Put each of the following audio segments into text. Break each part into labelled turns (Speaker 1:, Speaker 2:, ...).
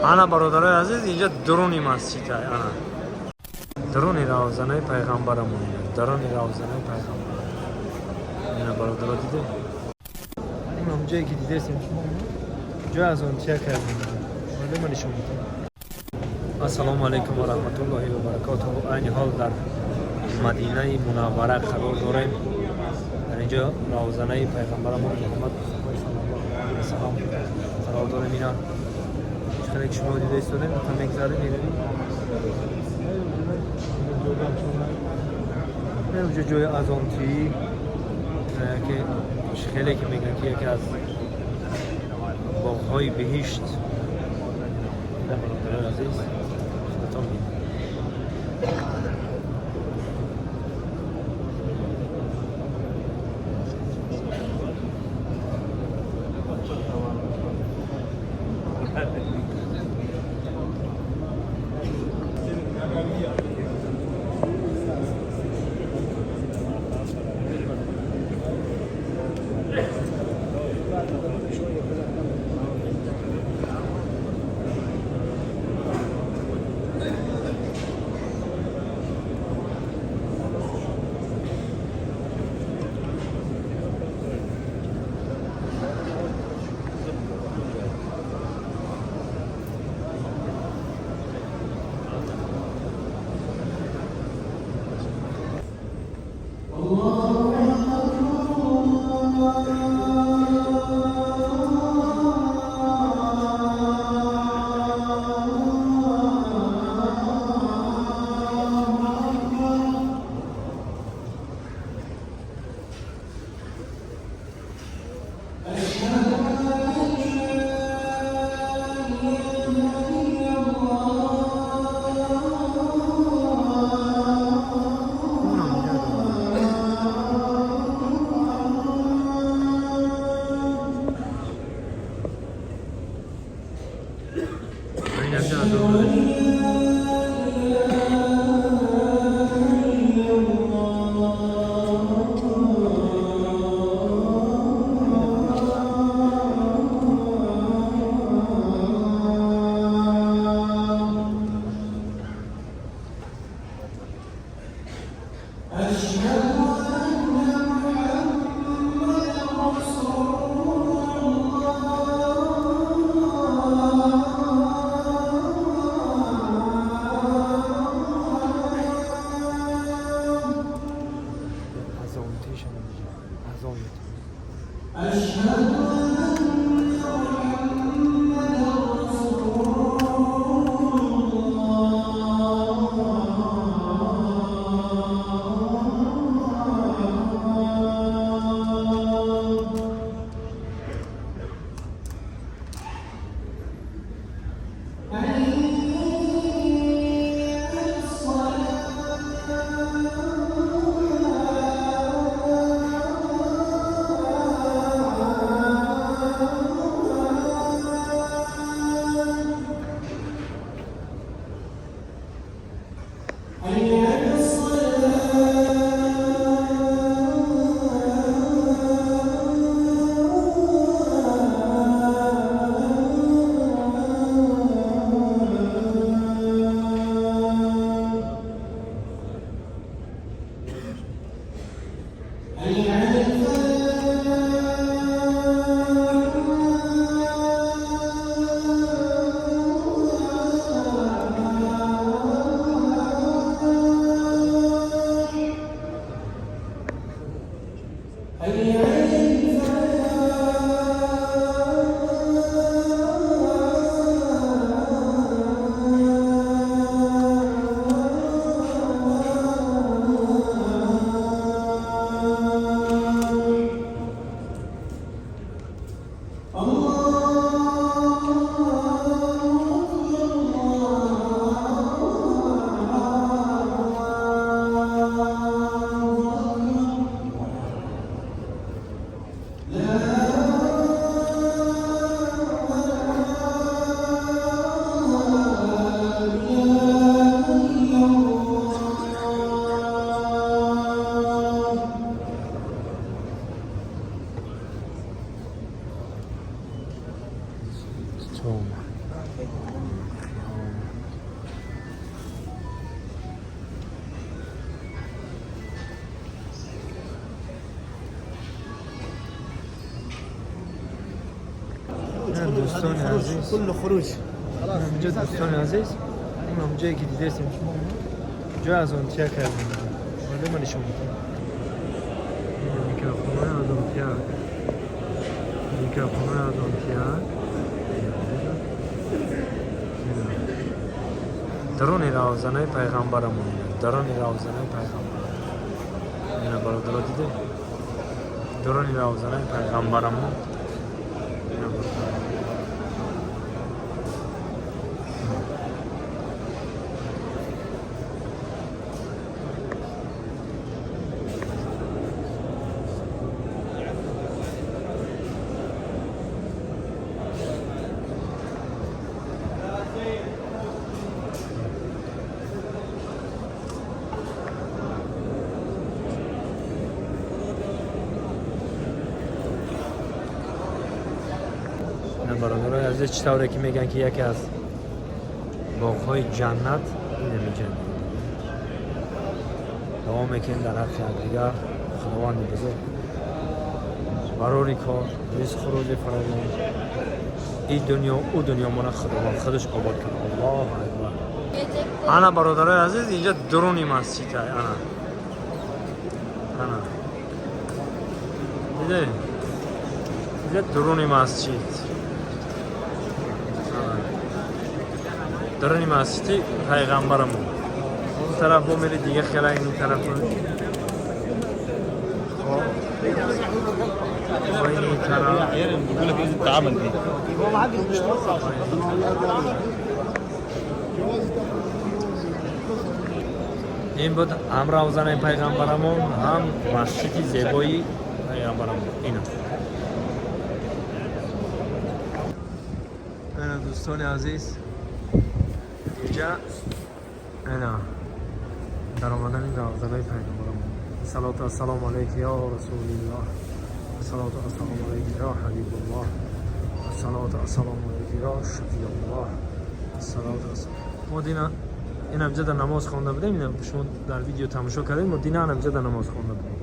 Speaker 1: Ана, бародарои азиз, инҷа дуруни масҷид, ана дуруни равзанаи пайғамбарамон, дуруни равзанаи пайғамбар. Ина, бародаро, диде, унам ҷое ки дидесем шумо, ҷой аз он чия кардем, мардума нишон медиҳем. Ассалому алайкум ва раҳматуллоҳи ва баракотуҳу. Айни ҳол дар Мадинаи Мунаввара қарор дорем. Дар инҷо равзанаи пайғамбарамон Муҳаммад Мустафои саллаллоҳу алайҳи васаллам қарор дорем. Ина хеле ки шумо дида истодем, та мегзарем, меравем инҷо ҷои азонтӣ, ки хеле ки мегӯянд, ки яке аз боғҳои биҳишт. Бародарои азиз, худатон бинед. Дӯстони азиз,
Speaker 2: كله خروج.
Speaker 1: инҷо, дӯстони азиз, ин ҷое ки дидестем шумо, ҷои азонтия кардем. Мардума нишон медиҳем. Микрофонҳои азонтия, микрофонҳои азонтия. Даруни равзанаи пайғамбарамон, даруни равзанаи пайғамбар. Ина, бародаро, диде, даруни равзанаи пайғамбарамон. Ина, бародаро. Ина, бародарои азиз, чӣ тавре ки мегӯянд, ки яке аз боғҳои ҷаннат инамиҷа. Давом мекунем дар ҳаққи якдигар. Худованди бузург барори кор, ризқу рӯзи фаровон, и дунё, ӯ дунёмона Худованд худаш обод кунад. Аллоҳу акбар! Ана, бародарои азиз, инҷа дуруни масҷид. Ана, ана, диде, инҷа дуруни масҷид. Ана. Дуруни масҷиди пайғамбарамон. Он тараф бо мери дига хела, ин тараф, хоб, ин тараф.
Speaker 3: بيقول لك ايه التعامل دي.
Speaker 1: Ин буд ҳам равзанаи пайғамбарамон, ҳам масҷиди зебои пайғамбарамон. Ина, ана, дӯстони азиз, инҷа, ана, даромадани равзанаи пайғамбарамон. Салоту вассалому алайка ё расулиллоҳ, салоту вассалому алайка ё ҳабибуллоҳ, салоту вассалому алайка ё шафиуллоҳ, салоту. Мо дина инамҷа дар намоз хонда будем. Ина, шумо дар видео тамошо кардем. Мо дина анамҷа дар намоз хонда будем,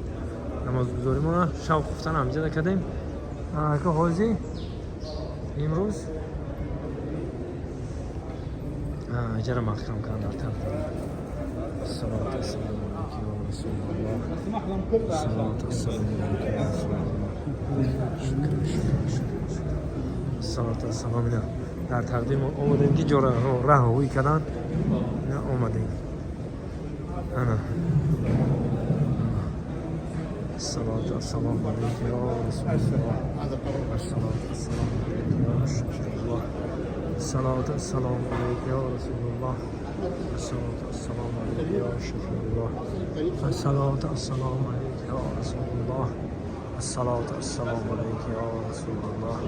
Speaker 1: намозгузоримона шаб хуфтан ҳамҷада кардем. Ака, ҳози имрӯз иҷара маҳкам кардан дар тараф. Салоту вассалому алайка ё расулаллоҳ, салоту вассалому алайка ё расулаллоҳ. Шукр, шукр, шукр, шукр. Салоту вассалом. Ина дар тақдим омадем, ки ҷора раҳ ҳуй кардан. Ина, омадем. Ана, الصلاة والسلام عليك يا رسول الله، الصلاة والسلام عليك يا شفيع الله، الصلاة والسلام عليك يا رسول الله، الصلاة والسلام عليك يا شفيع الله، الصلاة والسلام عليك يا رسول الله، الصلاة والسلام عليك يا رسول الله،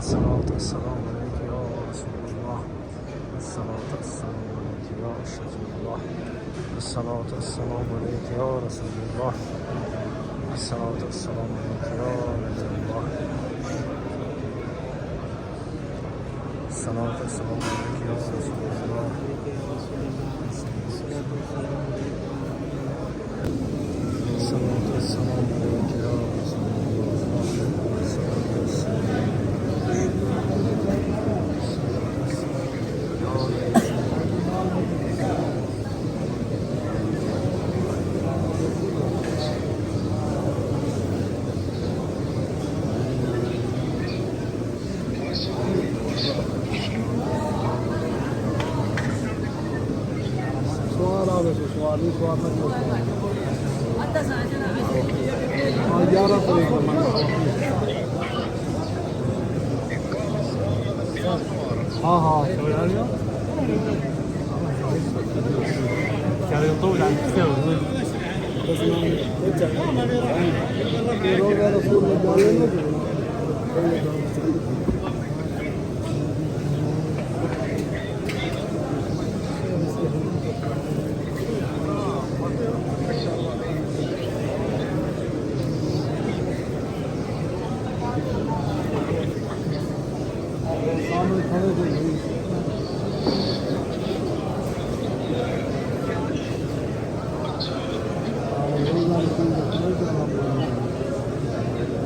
Speaker 1: الصلاة والسلام عليك يا رسول الله، الصلاة والسلام عليك يا شفيع الله، الصلاة والسلام عليك يا رسول الله، الصلاة والسلام عليك يا نبي الله، الصلاة والسلام عليك يا رسول الله. الصلاة والسلام عليك يا رسول الله، الصلاة والسلام عليك يا رسول الله.
Speaker 2: سوار આવે છે, سوار નહીં, سوار નથી. હા, 11 તારીખ. હા,
Speaker 1: كان يطول عن كثير.
Speaker 2: રોગ રસૂલ.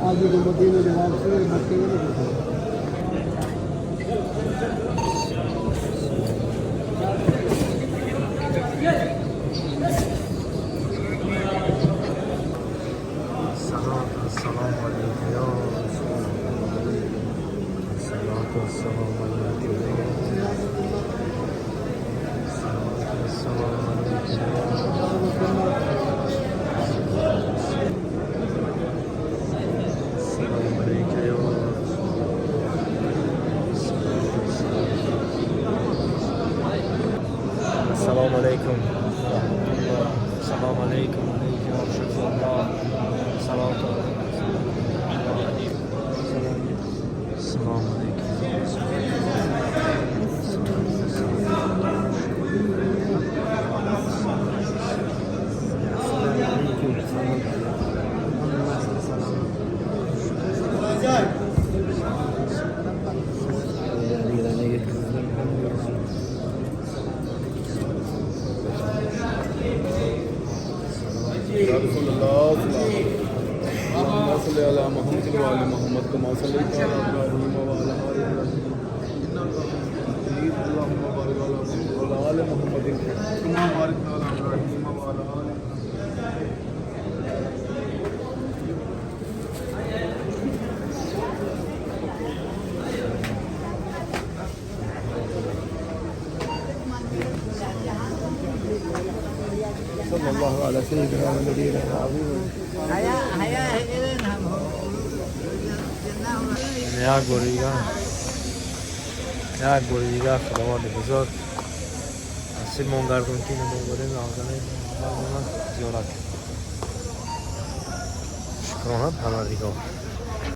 Speaker 2: आज जो मदीने जो वापसी मक्के में.
Speaker 1: Ассалому алайкум. Ассалому алайкум. Ассалому алайкум. Ассалому алайкум. Салом алайкум. Алайкум шукруллоҳ. Салом. Ассалому алайкум.
Speaker 2: يا رسول الله اللهم صل على محمد وعلى محمد كما صليت على ابراهيم وعلى ال ابراهيم انك حميد. اللهم بارك على محمد وعلى ال محمد كما باركت على ابراهيم وعلى ال ابراهيم. صلى الله على سيدنا ونبينا العظيم.
Speaker 1: Як бори дигар, як бори дигар Худованди бузург насибмон гардон, ки мо бурем равзанаи пайғамбармона зиёрат кунем. Шукрона, Парвардигор.